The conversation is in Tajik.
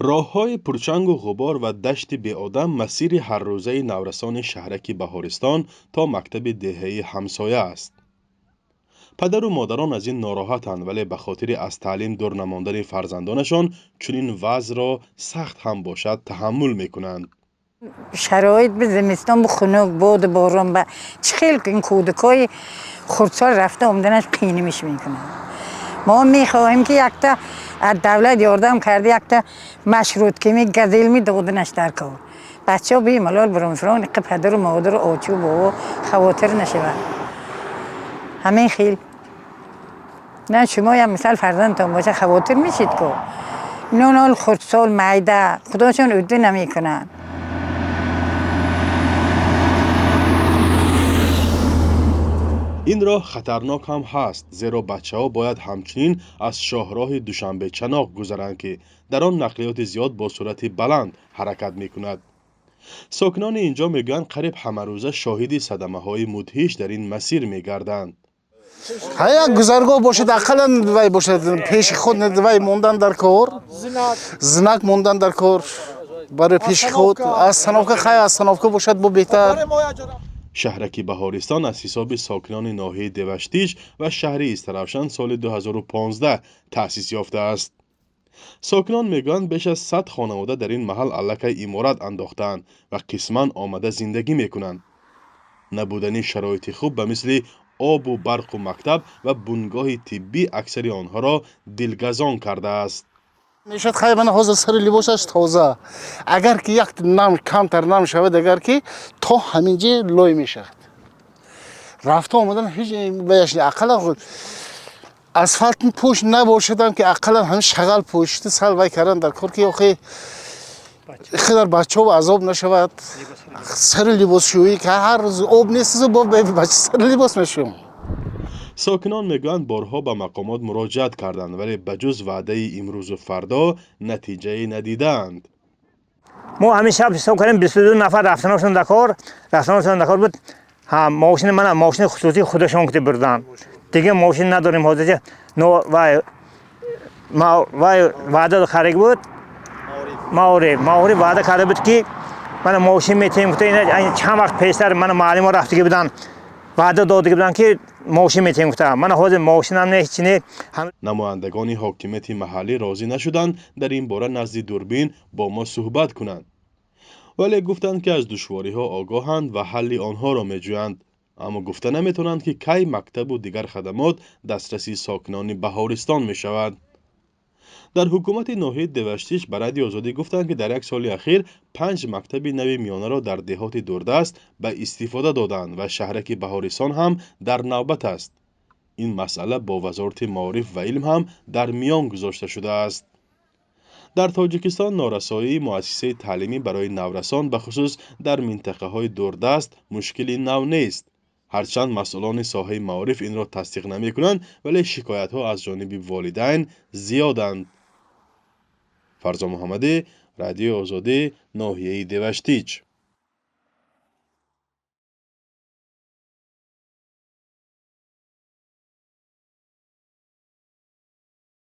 Роҳҳои пурчангу ғубор ва дашти беодам масири ҳаррӯзаи наврасони шаҳраки Баҳористон то мактаби деҳаи ҳамсоя аст. Падару модарон аз ин нороҳатанд, вале ба хотири аз таълим дур намондани фарзандонашон чунин вазъро сахт ҳам бошад таҳаммул мекунанд. Шароит ба зимистон хунук, боду борон ба чӣ хел ин кӯдакҳои хурдсол рафта омаданаш қийнимиш мекунад. Мо мехоҳем, ки якта аз давлат ёрдам карда, якта маршрутками, газелми доданаш дар кор. Бачаҳо бемалол бурун-фурон, иқа падару модару очу бобо хавотир нашавад. Ҳамин хел. На, шумоям мисал фарзандтон боша, хавотир мешид ку. Ино хурдсол, майда, худошон удда намекунанд. Ин роҳ хатарнок ҳам ҳаст, зеро бачаҳо бояд ҳамчунин аз шоҳроҳи Душанбе-Чаноқ гузаранд, ки дар он нақлиёти зиёд бо суръати баланд ҳаракат мекунад. Сокинони ин ҷо мегӯянд, қариб ҳамарӯза шоҳиди садамаҳои мудҳиш дар ин масир мегарданд. Як гузаргоҳ бошад, ақаллан вай бошад, пеши худ вай мондан дар кор, знак мондан дар кор барои пеши худ. Остановка, хай, остановка бошад, бо беҳтар. Шаҳраки Баҳористон аз ҳисоби сокинони ноҳияи Деваштич ва шаҳри Истаравшан соли 2015 таъсис ёфтааст. Сокинон мегӯянд, беш аз 100 хонавода дар ин маҳал аллакай иморат андохтаанд ва қисман омада зиндагӣ мекунанд. Набудани шароити хуб ба мисли обу барқу мактаб ва бунгоҳи тиббӣ аксари онҳоро дилгазон кардааст. Мешавад, хай, мана ҳозир сари либосаш тоза. Агар ки як нам камтар нам шавад, агар ки то ҳамин ҷи лой мешавад. Рафта омадан ҳеҷ баяш ақаллан асфалт пӯш набошадам, ки ақаллан ҳамин шағал пӯшида сал вай кардан дар кор, ки охи хидар бачаҳо азоб нашавад. Сари либосшӯӣ ки ҳар рӯз об нест, бо бача сари либос мешӯям. Сокинон мегӯянд, борҳо ба мақомот муроҷиат карданд, вале ба ҷуз ваъдаи имрӯзу фардо натиҷае надидаанд. Мо ҳамин шаб ҳисоб кардем, 22 нафар рафтаношон дар кор, рафтаношон дар кор буд. Мошини мана, мошини хусусии худашон кути бурданд. Дигар мошин надорем ҳозирча. Вай вай ваъда хариг буд, маориф ваъда карда буд, ки мана мошин метиҳем гуфта. Ина чанд вақт пештар мана муаллимо рафтагӣ буданд, ваъда додагӣ буданд, ки мошин метиҳем гуфта. Мана ҳозир мошинам не, ҳеч не. Намояндагони ҳокимияти маҳаллӣ розӣ нашуданд дар ин бора назди дурбин бо мо суҳбат кунанд, вале гуфтанд, ки аз душвориҳо огоҳанд ва ҳалли онҳоро меҷӯянд, аммо гуфта наметавонанд, ки кай мактабу дигар хадамот дастраси сокинони Баҳористон мешавад. Дар ҳукумати ноҳияи Деваштич ба Радиои Озодӣ гуфтанд, ки дар як соли ахир панҷ мактаби нави миёнаро дар деҳоти дурдаст ба истифода доданд ва шаҳраки Баҳористон ҳам дар навбат аст. Ин масъала бо Вазорати маориф ва илм ҳам дар миён гузошта шудааст. Дар Тоҷикистон норасоии муассисаи таълимӣ барои наврасон, бахусус дар минтақаҳои дурдаст, мушкили нав нест. Ҳарчанд масъулони соҳаи маориф инро тасдиқ намекунанд, вале шикоятҳо аз ҷониби волидайн зиёданд. Фарзон Муҳаммадӣ, Радиои Озодӣ, ноҳияи Деваштич.